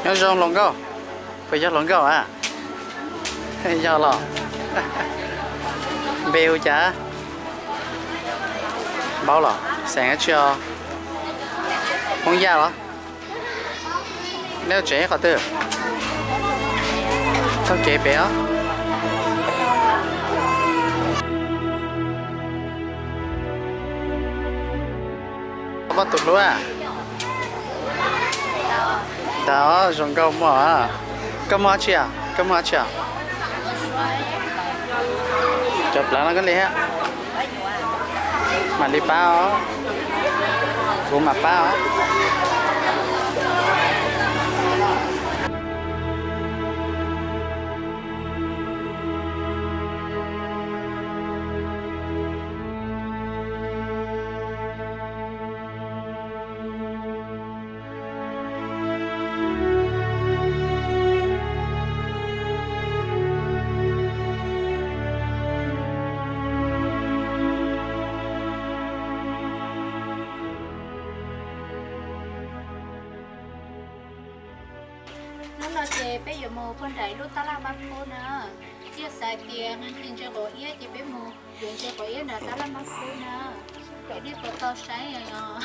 Nyob zoo hluas nkauj, puas yog hluas nkauj a? Yog los? Npe hu cas? Npaub los? Xeem dab tsi os? Hmoob Yaj los? Neb tseem ib qhov twg? Taug kev pem os. Muaj tus hlub a? Ntag, zoo nkauj muaj. Koj muaj dab tsi? Koj muaj dab tsi? Cov plawv no koj li thiab? Mam li pab os, kuv mam pab os. Hnub no ces peb yuav mus puag nram lub tab laj Mab Pub na. Yog xav tias nqhis ntses quav iab ces peb mus yuav ntses quav iab nram tab laj Mab Pub na. Peb nej puas tau saib os?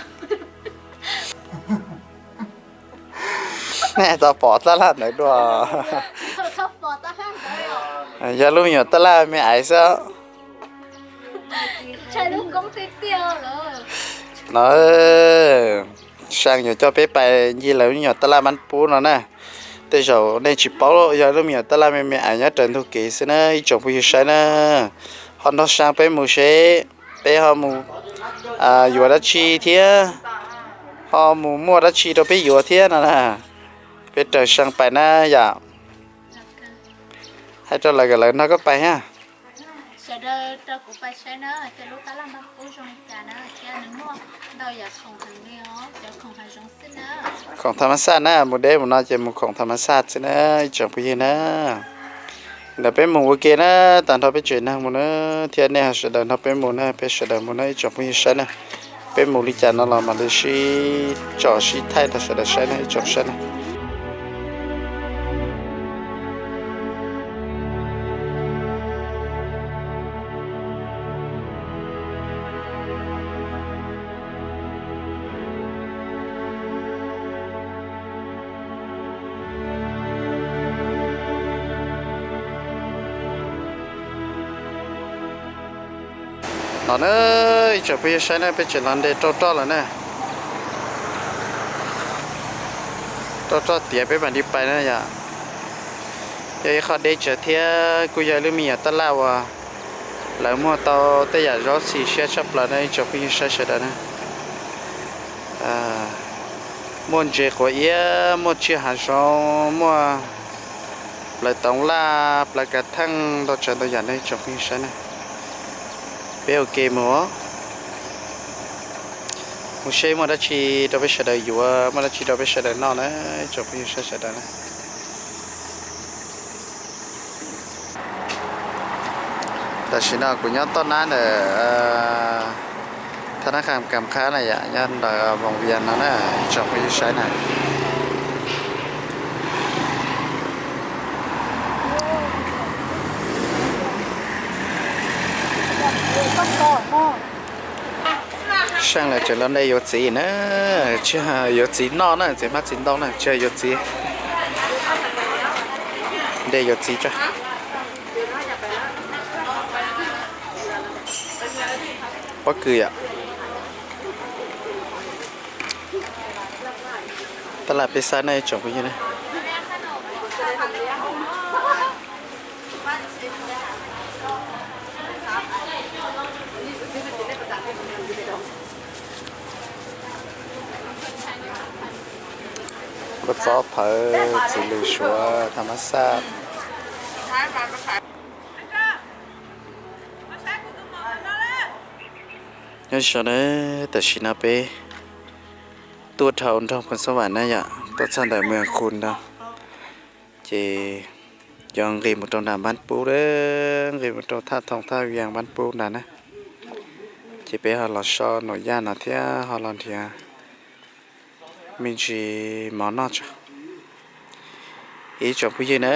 Nej tau pom tab laj ntawd dua? Yog lub me nyuam tab laj me aiv xwb. No, Seej yuav coj peb pais ncig lawv lub me nyuam tab laj Mab Pub no na. Tej zaum nej tsis paub yog lub me nyuam tab laj me me aiv nyob raws ntug kev xwb na ib tsoom phooj ywg saib na. Ho nrog Seej peb mus seb peb ho mus yuav dab tsi thiab ho mus muaj dab tsi rau peb yuav thiab no na. Peb raws Seej pais na yom. Hais rau lawv kom lawv nrog koj pais thiab. Khoom tham mas xaj na, mus deb mus no ces mus khoom tham mas xaj xwb na ib tsoom phooj ywg na. Ntawd peb mus ua ke na, tag nrho peb tsev neeg mus na, thiab nej ho sawv daws nrog peb mus na, peb sawv daws mus na ib tsoom phooj ywg saib na. Peb mus li cas no los mam li sib tsom sib thaij rau sawv daws saib na ib tsoom saib na. No na, ib tsoom phooj ywg saib na, peb tseem los nres rau roj lawm na. Rau roj tiav peb mam li pais na yom. Yog ib qho deb tsawv thiab kuj yog ib lub me nyuam tab laj uas lawv muag tau tej yam zaub xis siab tshaj plaws na ib tsoom phooj ywg saib sawv daws na. Muaj ntses quav iab, muaj tsiaj hav zoov, muaj plawv toov laj, plawv kav theej, ntau tsav ntau yam na ib tsoom phooj ywg saib na. Peb ua ke mus, mus seb muaj dab tsi rau peb sawv daws yuav, muaj dab tsi rau peb sawv daws noj na ib tsoom phooj ywg saib sawv daws na. Tam sim no kuv nyob toj nab ntawm thab nab qha Kam Qhab na yom, nyob ntawm Voos Vias no na ib tsoom phooj ywg saib na. Seej lawv tseem los nte yuav txiv na, tsis yog yuav txiv noj na, txiv hmab txiv ntoo na, tsis yog yuav txiv, nte yuav txiv tso. Pob kws yom. Tab laj peb xab na ib tsoom phooj ywg na. Kua txob phawv, txiv lws suav, tham mas xaj. Nyob zoo na, tam sim no peb tuaj dhau nroog Phoos Xab Vam na yom, tuaj txog ntawm Mws Kus ntag, ces yuav nqis mus rau nram Npab Pub, nqis mus rau thaj thoo thaj vias Npab Pub ntag na. Ces peb ho los so nuam yaj no thiab ho los nrhiav Me ntsis mov noj tso. Ib tsoom phooj ywg na,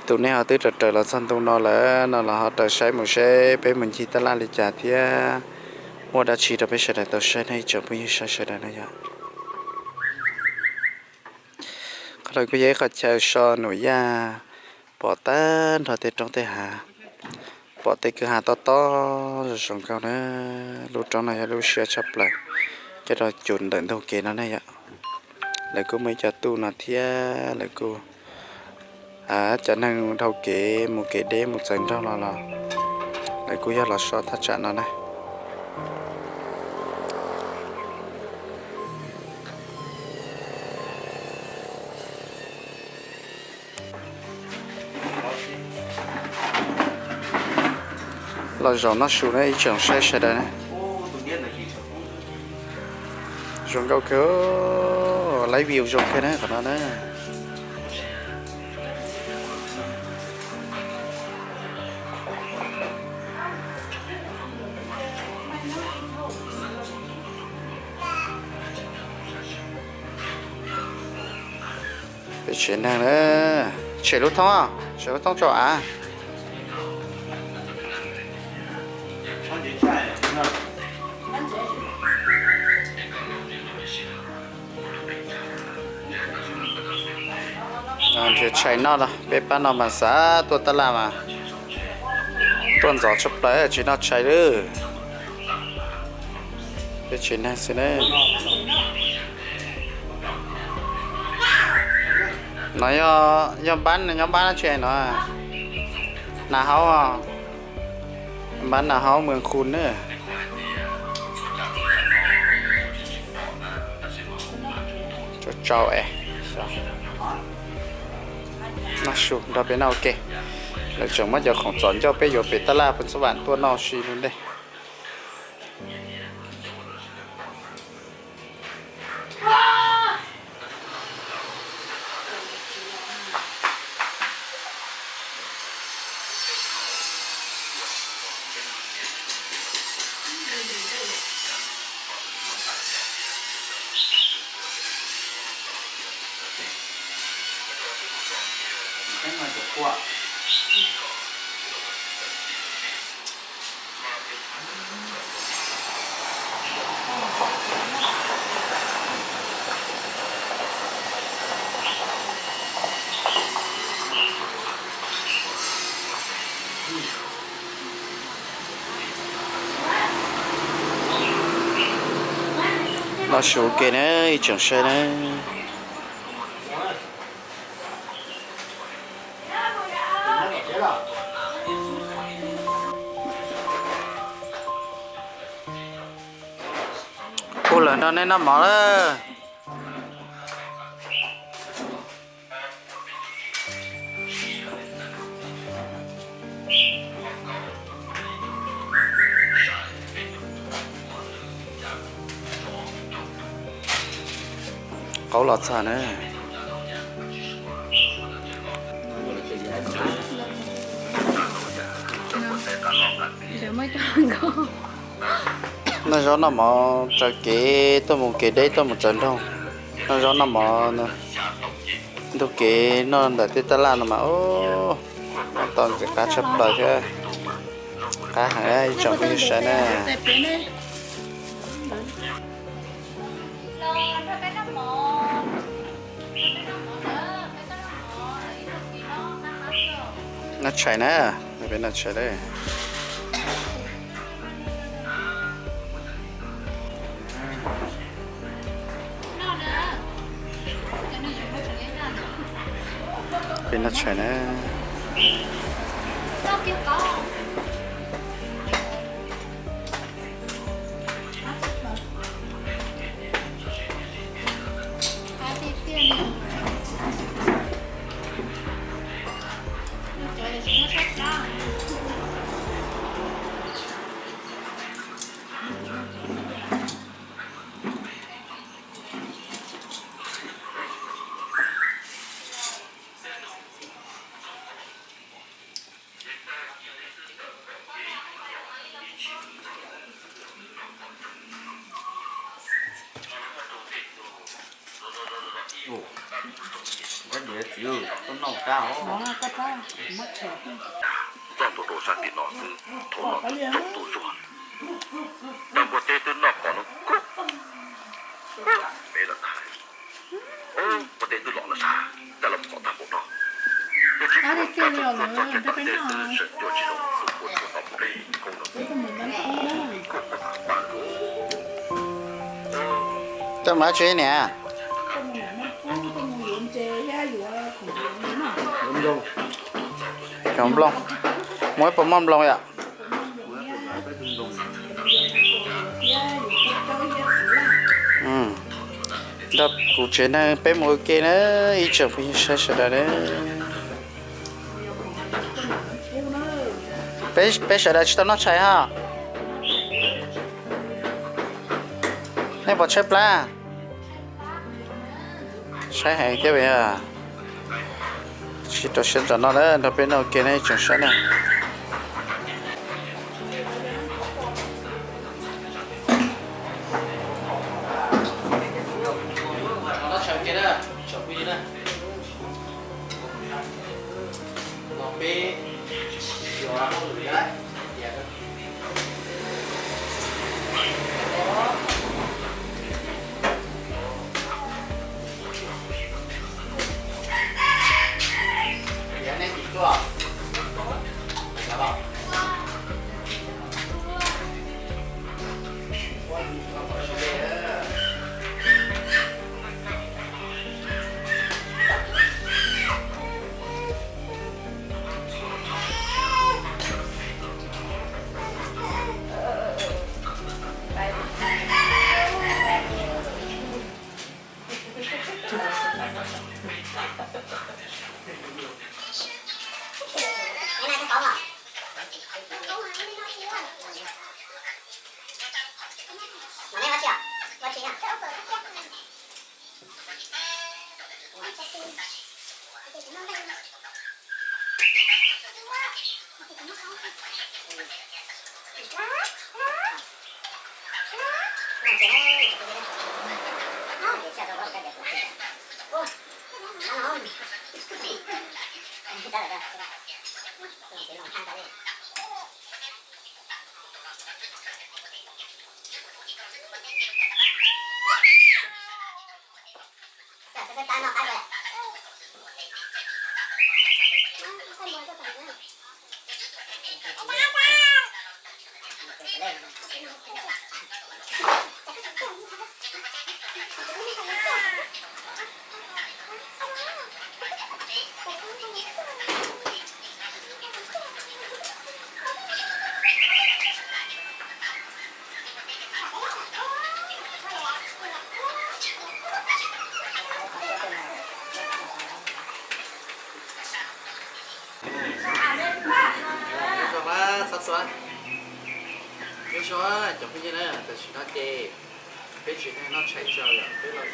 tus nej ho twb raws raws los txog ntu no lawm no los ho raws saib mus seb peb mus ncig taj laj li cas thiab muaj dab tsi rau peb sawv daws tau saib na ib tsoom phooj ywg sawv daws na yom. Qhov no kuj yog ib qhov chaw so nuam yaj pom tag nrho tej roob tej hav, pom tej kwj ha tob tob zoo zoo nkauj na. Lub roob no yog lub siab tshaj plaws coj rau cus ntawm ntug kev no ne yom. Lawv kuj muaj ib co tuj no thiab lawv kuj, cov neeg dhau kev mus kev deb mus txawv nroog los los lawv kuj yog los so thaj tsam no na. Los zaum noj su na ib tsoom saib sawv daws na. Zoo nkauj kawg, laib view zoo kawg na qhov no na. Peb tsev neeg na, tshem lub thoob, tshem lub thoob tso av. Nrhiav tshais noj los peb pab no mas xav tuaj taj laj mas tuaj ntxov tshaj plaws tsis noj tshais lawm. Peb tsev neeg xwb na. No yog npab, nyob npab dab tsi no? Nas Haub, npab Nas Haub Mws Khu na. Tsau es, noj su nrog peb noj ua ke. Lawv tseem muab cov khoom txom ncauj peb yuav pem taj laj pw txuj vam tuaj noj si lub ntej. Noj su ua ke na ib tsoom saib na. Ua lawm no nej noj mov lawm. Qaub los txog na. Noj zaub noj mov raws kev tuaj mus kev deb tuaj mus txawv nroog. Noj zaub noj mov ntug kev noj ntawm tej taj laj no mas, noj tau ntxim qab tshaj plaws thiab. Qab heev ib tsoom phooj ywg sawv na. Noj tshais na, peb noj tshais lawm. Peb noj tshais na. Kab diav txiv, koj noj kab os. Txoj ntuj rau sab tim no xwb, thaum no twb tsaus ntuj zuag, tau npua teb twb noj qos no kub kub pem lawm ntag. Npua teb twb los lawm sas, coj los qos tag npaum no. Yog tsis muaj cov txob txob cov txob teb xwb, sawv cuaj tsis zoo tus npua tsuas tom mus deb koob no. Coj mus dab tsi niam? Cov nplooj. Muaj ib puas maj nplooj yom? Nrog kuv tsev neeg peb mus ua ke na, ib tsoom phooj ywg sawv daws na. Peb, peb sawv daws tsis tau noj tshais hos. Nej puas tshaib plab? Tshaib heev thiab. Sib rau siab ntsoov noj na, nrog peb noj ua ke na ib tsoom saib na. Nyob zoo, cov phooj ywg na, tam sim no ces peb tsis noj tshais tso yom, peb los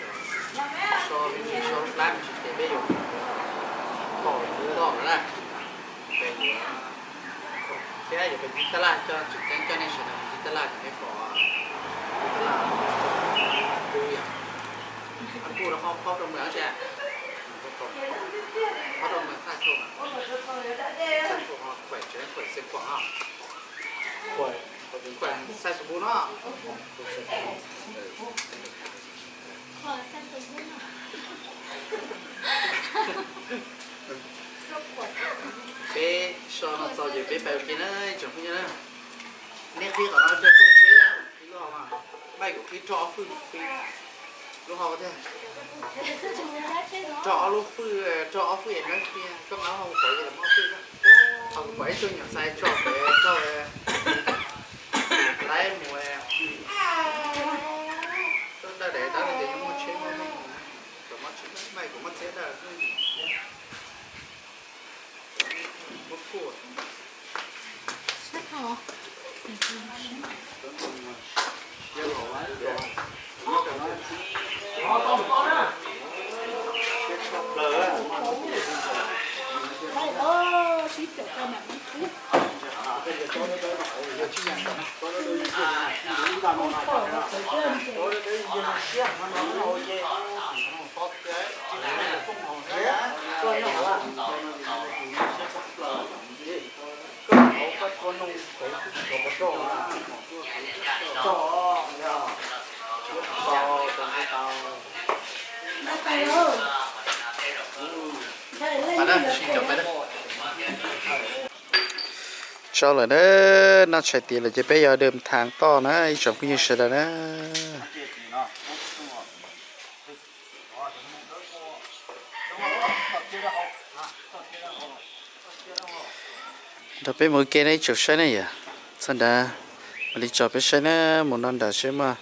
so me ntsis, so lub plab me ntsis ces peb yuav pom kuv loj lawm na. Peb yuav, thiab yuav pem ncig tab laj, coj tseem ceeb coj nej sawv daws mus ncig tab laj kom nej pom tab laj kub yom. Kub rau qhov, qhov rau mus tsi, qhov rau mus thaj thauj, kuam xeev kuam, kuam xais xus npus no. Peb so no txaus ces peb pais ua ke na tsoom phooj ywg na. Nej qhib qhov no coj rooj tsheb, lub hauv, maj kuv qhib roj ob fwj, lub hauv tiag. Roj ob lub fwj, roj ob fwj es nab qhia koj nqa hauv qhov ces muab ob fwj na. Qhov kuv pom ib tug nyuam xais tso pem rau laib mus, dawj daim dawb no ces yuav muaj tsheb muaj neeg, kom muab tsheb maj kuv muab txiab dawj. Tso lawm na, noj tshais tiav lawm ces peb yuav dawm thav toj na ib tsoom phooj ywg sawv daws na. Nrog peb mus ua ke na ib tsoom saib na yom. Txog nrad mam li tso peb saib na, mus noj nrad seb muaj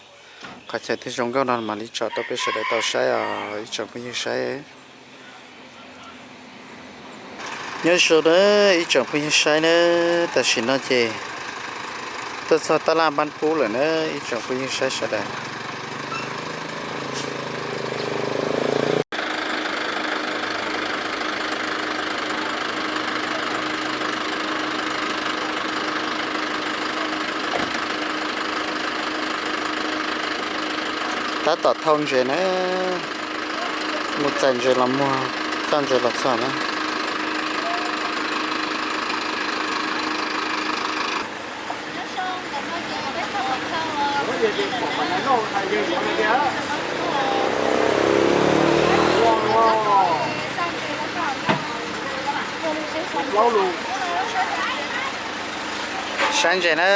qhov chaw twg zoo nkauj no mam li tso rau peb sawv daws tau saib os ib tsoom phooj ywg saib. Nyob zoo na ib tsoom phooj ywg saib na, tam sim no ces tuaj txog tab laj Npab Kub lawm na ib tsoom phooj ywg saib sawv daws. Tab tom thau ntses na, mus txais ntses los muag, coj ntses los txog na. Saib ntses na.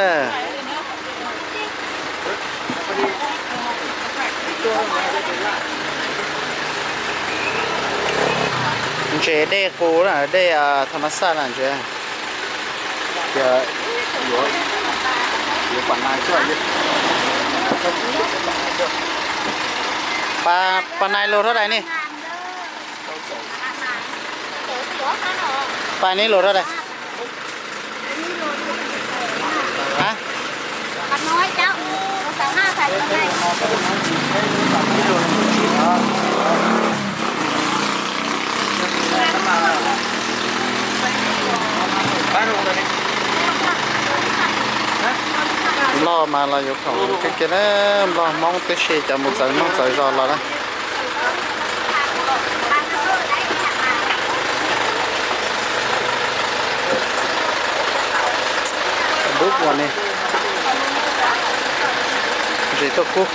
Ntses dej qus na, dej tha ma xaj na ntses. Pas nais lus rau dais ni. Pas nais lus rau dais. Nplog mas los yuav khoom kiag kiag na, Nplog Hmoob tib si cov mus txawv nuj txawv zos los na. Bub ua ne, ntses tuaj kub.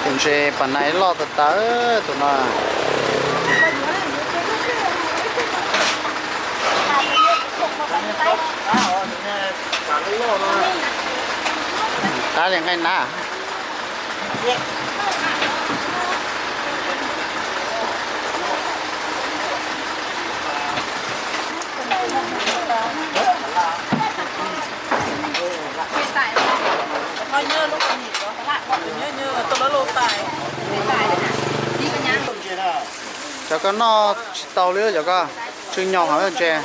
Tus ntses pas nais loj tas tas tus no. Qab li nqaij nab. Cov koj noj tsis tau li cov koj, tsw nyo heev ntses.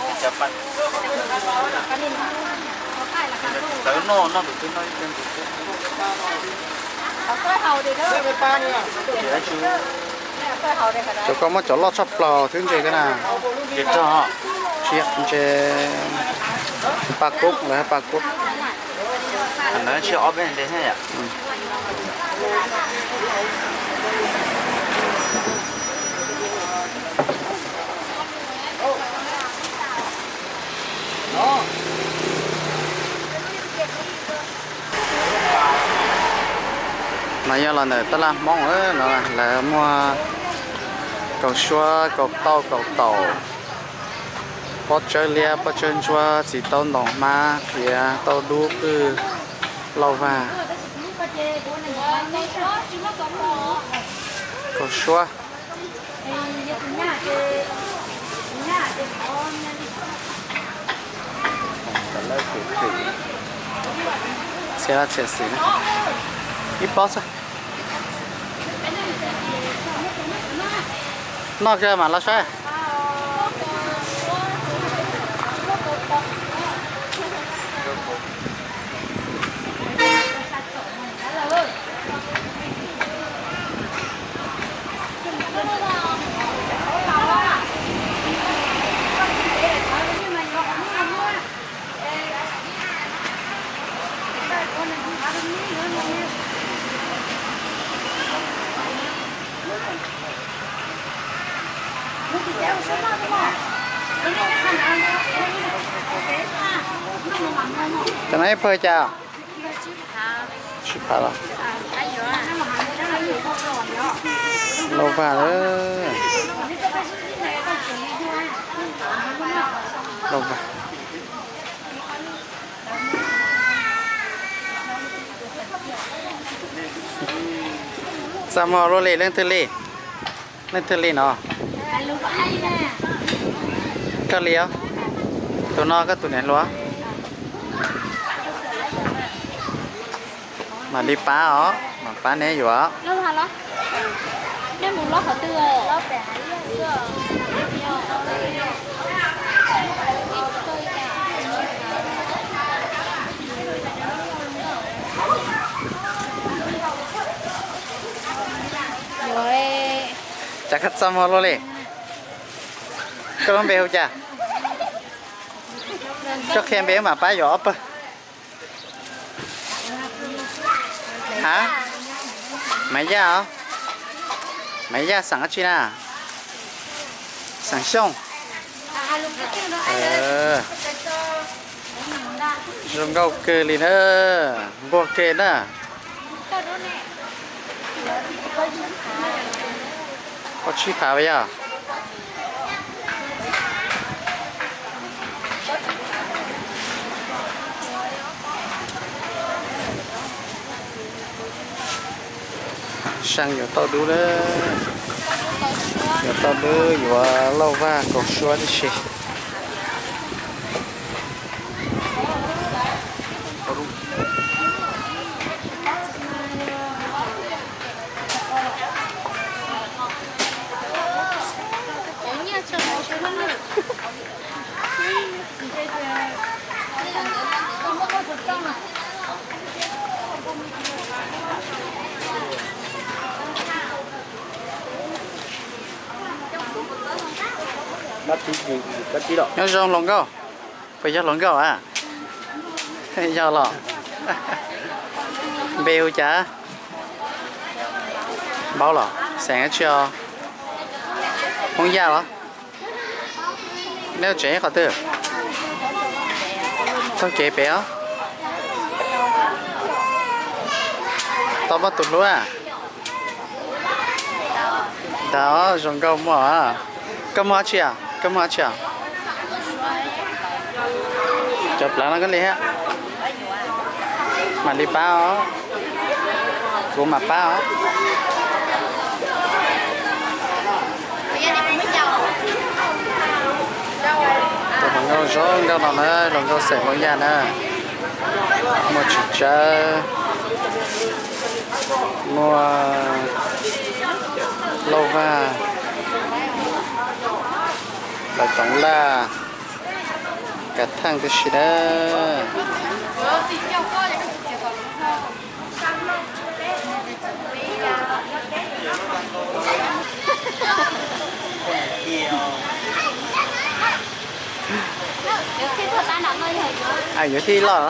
Cov koj muab cov loj tshaj plaws xwb ntses koj na. Ntses pa kub, lawv hais pa kub. Nyob los ntawm tab laj Hmoob no lawv muag kaus suab, kaus tauj, kaus taum, pob tsawb liab, pob tsawb ntsuab, txiv taub ntoo hmab, qhiav, tauj dub, qwj, lauj vag, kaus suab. Txhia laj txhia xis, ib pob xwb. Noj kawg mam los saib. Cov no ib pawg cas? Sib phav los? Lauj vag, lauj vag. Txaj muag luaj li, leej twg li? Leej twg li no? Koj li os? Tus no koj tus niam hluas? Mam li pab os, mam pab neb yuav. Cas koj txaj muag luaj li? Koj lub npe hu cas? Koj qhia npe mam pab yuav ob pawg. Ha? Maiv Yaj os? Maiv Yaj xeem dab tsi na? Xeem Xyooj. Zoo nkauj kawg li na, nquag kawg na. Ua tsib phav yog. Seej yuav tauj dub lawm, yuav tauj dub, yuav lauj vag kaus suab tib si. Nyob zoo hluas nkauj. Puas yog hluas nkauj a? Yog los? Npe hu cas? Npaub los? Xeem dab tsi os? Hmoob Yaj los? Neb tsev qhov twg? Taug kev pem os. Tau muaj tus hlub a? Ntag, zoo nkauj muaj. Koj muaj dab tsi? Koj muaj dab tsi? Cov plawv no koj li thiab. Mam li pab os. Kuv mam pab os. Tus hluas nkauj zoo nkauj no na, hluas nkauj xeem Hmoob Yaj na. Muaj txiv tsawb, muaj lauj vag, lawv toov laj, kav theej tib si na. Yuav tij loj.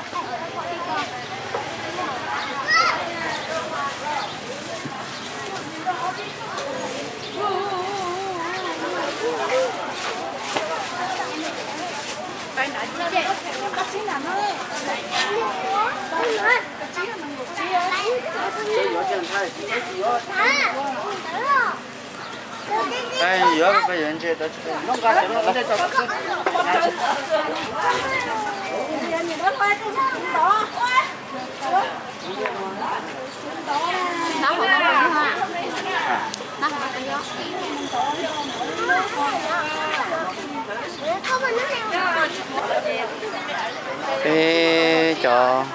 Peb cov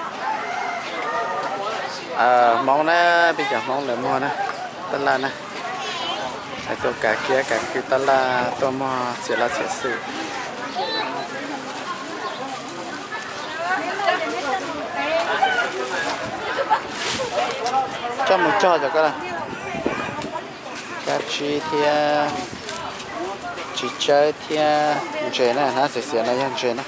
Hmoob na, peb cov Hmoob lawv muag na, tab laj na, es tuaj kav kiab kav kwv tab laj tuaj muag txiav laj txiav xwm. Coj mus cog cov ko, kab tsib thiab txiv tsawb thiab ntses na, hnab xiav xiav no yog ntses na.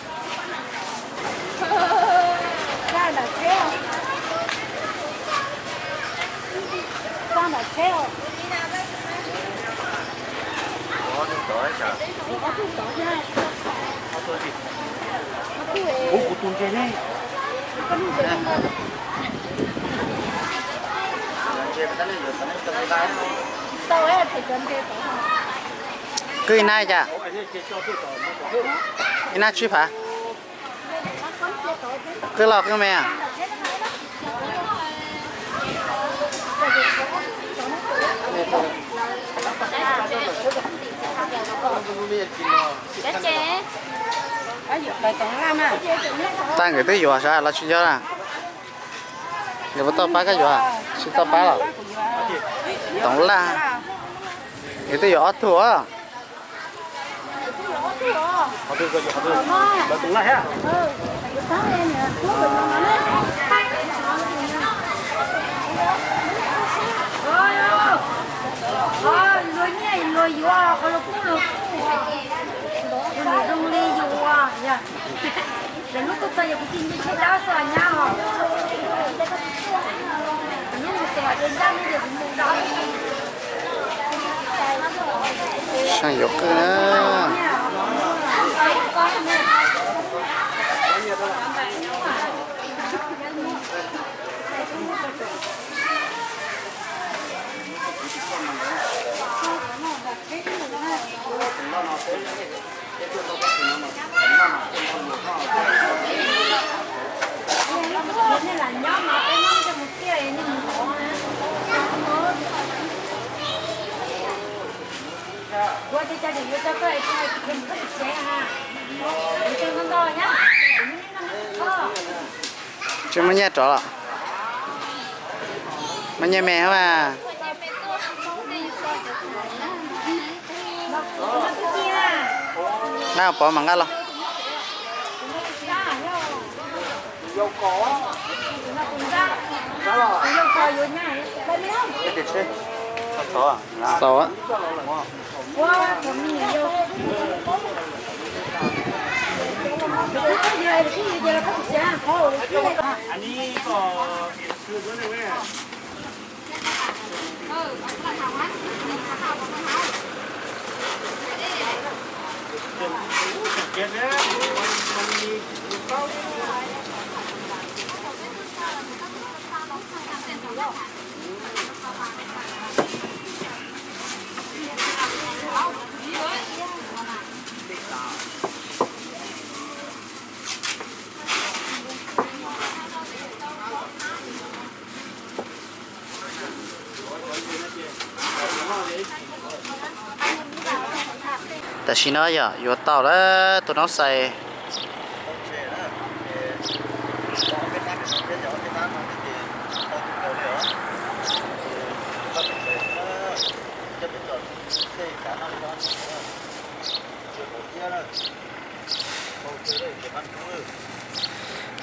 Kwj ib hnab li cas? Ib hnab tsib phav. Qwj loj qwj me. Tag nkawd twb yuav sav los tsis yog na. Nkawd puas tau pab koj yuav? Tsis tau pab los? Toov laj. Nkawd twb yuav ob tug os. Luag nyiaj luag yuav qhov luag kub luag kub, luag zoo li yus yog. Lawv lub tuaj txog yog kuv tij nce tsheb dawb xwb nyab os. Lub mus xwm hais tias ncaj lub ces kuv mus dawb. Saib yuav qwj na. Tsis muaj nyiaj rov los? Muaj nyiaj me mas. Nqa pov mas nqa los. Xaus. Tam sim no yog yuav tau lawm tus noob xais.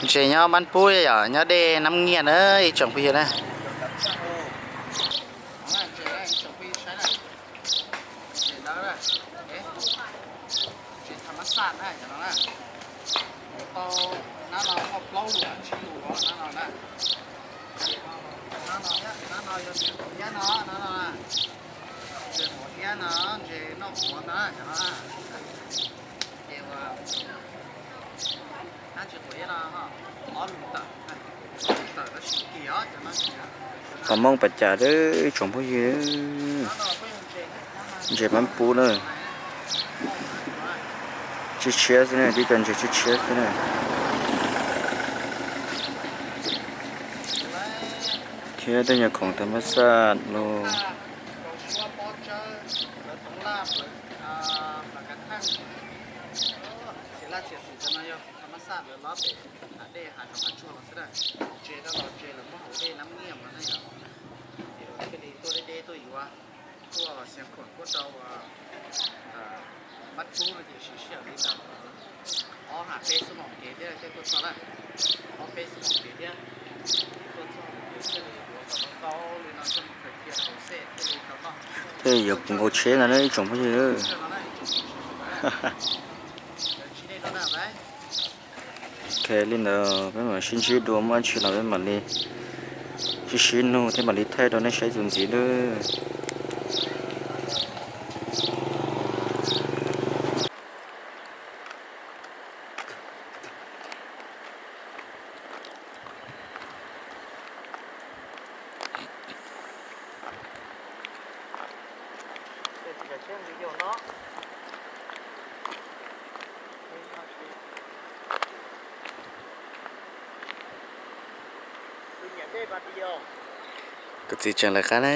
Ntses nyob Npab Pub yom, nyob dej Nab Nyiaj na ib tsoom phooj ywg na. Pom Hmoob pas cas lawm tsoom phooj ywg, ntses mab pub na, tshiab tshiab xwb na, tib co ntses tshiab tshiab xwb na. Thiab tej nyuag khoom tham mab xaj los. Tej yuav nqus tsheb no ib tsoom phooj ywg. Ok, li ntawd peb mam sib ntsib dua, muaj dab tsi los peb mam li sib sib nug thiab mam li thaij rau nej saib txuas ntxiv lawm. Kuv txiv tseem lawv qab na.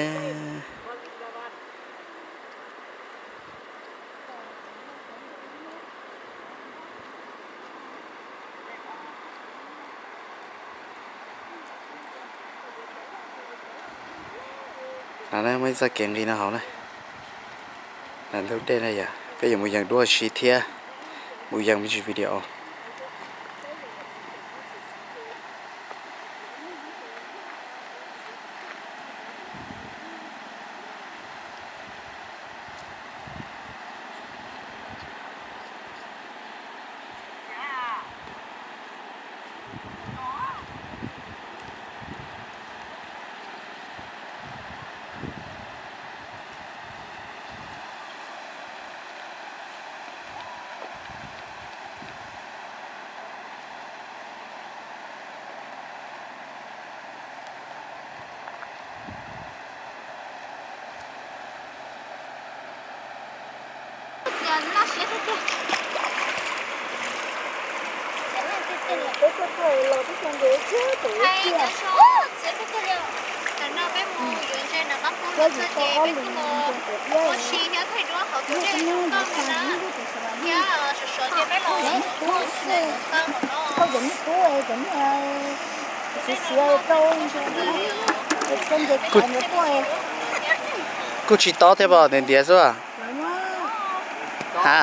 No na, muaj ib txoj kev nqis no hauv na. Lub dej no yog peb yuav mus yees duab si thiab, mus yees me ntsis video. Kuj tsis tob thiab, pom ntiav ntiav xwb. Ha.